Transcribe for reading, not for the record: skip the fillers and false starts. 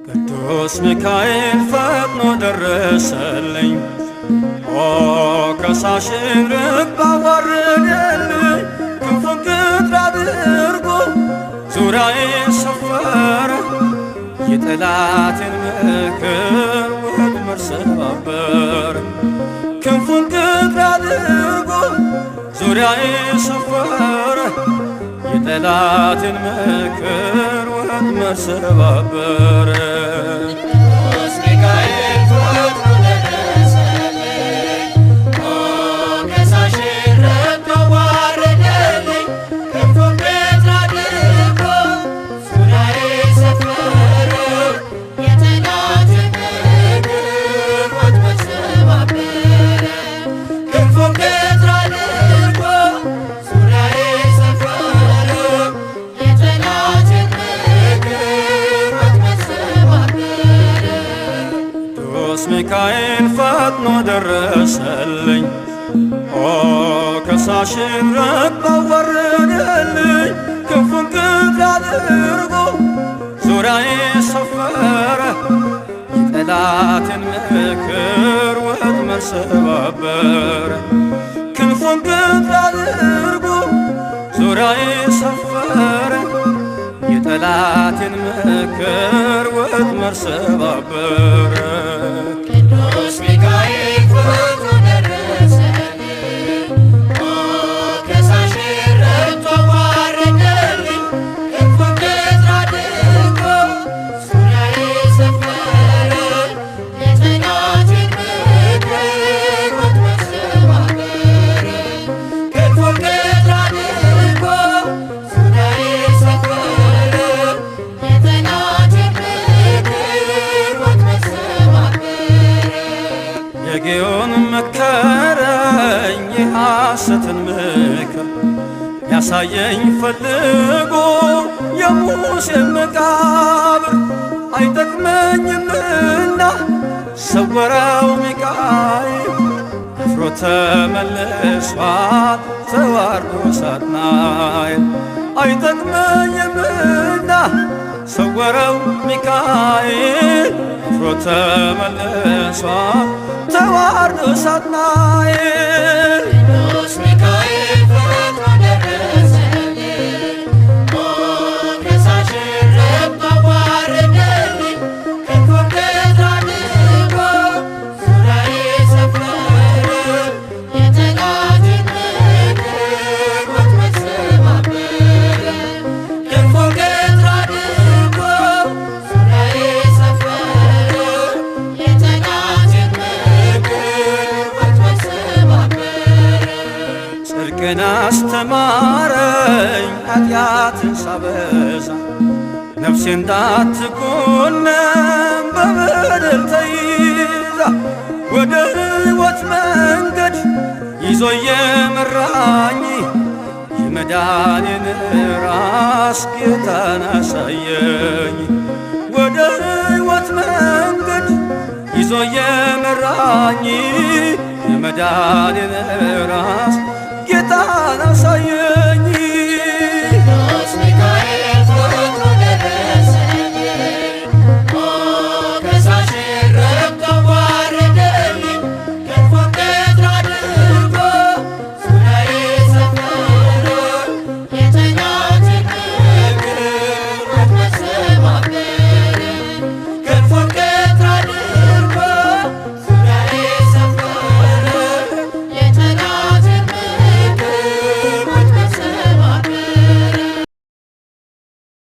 ቅዱስ ሚካኤል ፈጥኖ ደረሰልኝ፣ ኦ ከሳሽን ልብ አዋረደልኝ። ክንፉን ቅጥር አድርጎ ዙሪያዬን ሰፈረ፣ የጠላትን ምክር ወጥመድ ሰባበረ። ክንፉን ቅጥር አድርጎ ዙሪያዬን ሰፈረ፣ የጠላትን ምክር ወጥመድ ሰባበረ። ቅዱስ ሚካኤል ፈጥኖ ደረሰልኝ፣ ኦ ከሳሽን ረግጦ አዋረደልኝ። ክንፉን ቅጥር አድርጎ ዙሪያዬን ሰፈረ፣ የጠላትን ምክር ወጥመድ ሰባበረ። ክንፉን ቅጥር አድርጎ ዙሪያዬን ሰፈረ፣ የጠላትን ምክር ወጥመድ ሰባበረ። ቅዱስ ሚካኤል ፈጥኖ ደረሰልኝ፣ ኦ ከሳሽን ረግጦ አዋረደልኝ። ክንፉን ቅጥር አድርጎ ዙሪያዬን ሰፈረ፣ የጠላትን ምክር ወጥመድ ሰባበረ። ክንፉን ቅጥር አድርጎ ዙሪያዬን ሰፈረ፣ የጠላትን ምክር ወጥመድ ሰባበረ። ቅዱስ ሚካኤል ፈጥኖ ደረሰልኝ፣ ኦ ከሳሽን ረግጦ አዋረደልኝ። ክንፉን ቅጥር አድርጎ ዙሪያዬን ሰፈረ፣ የጠላትን ምክር ወጥመድ ሰባበረ። ክንፉን ቅጥር አድርጎ ዙሪያዬን ሰፈረ፣ የጠላትን ምክር ወጥመድ ሰባበረ። የጌዮን መከረኝ የሐሰትን ምክር፣ ያሳየኝ ፈልጎ የሙሴን መቃብር። አይጠቅመኝምና ሰወረው ሚካኤል፣ አፍሮ ተመልሷል ተዋርዶ ሳጥናኤል። አይጠቅመኝምና ሰወረው ሚካኤል፣ አፍሮ ተመልሷል ተዋርዶ ሳጥናኤል። ቅዱስ ሚካኤል ፈጥኖ ደረሰልኝ፣ ኦ ከሳሽን ረግጦ አዋረደልኝ። ክንፉን ቅጥር አድርጎ ዙሪያዬን ሰፈረ፣ የጠላትን ምክር ወጥመድ ሰባበረ። ክንፉን ቅጥር አድርጎ ዙሪያዬን ሰፈረ፣ የጠላትን ምክር ወጥመድ ሰባበረ። ጽድቅን አስተማረኝ ኃጢአትን ሳበዛ፣ ነፍሴ እንዳትኮነን በበደል ተይዛ። ወደ ሕይወት መንገድ ይዞ የመራኝ፣ የመዳኔን ራስ ጌታን አሳየኝ። ወደ ሕይወት መንገድ ይዞ የመራኝ፣ የመዳኔን ራስ ጌታን አሳየኝ።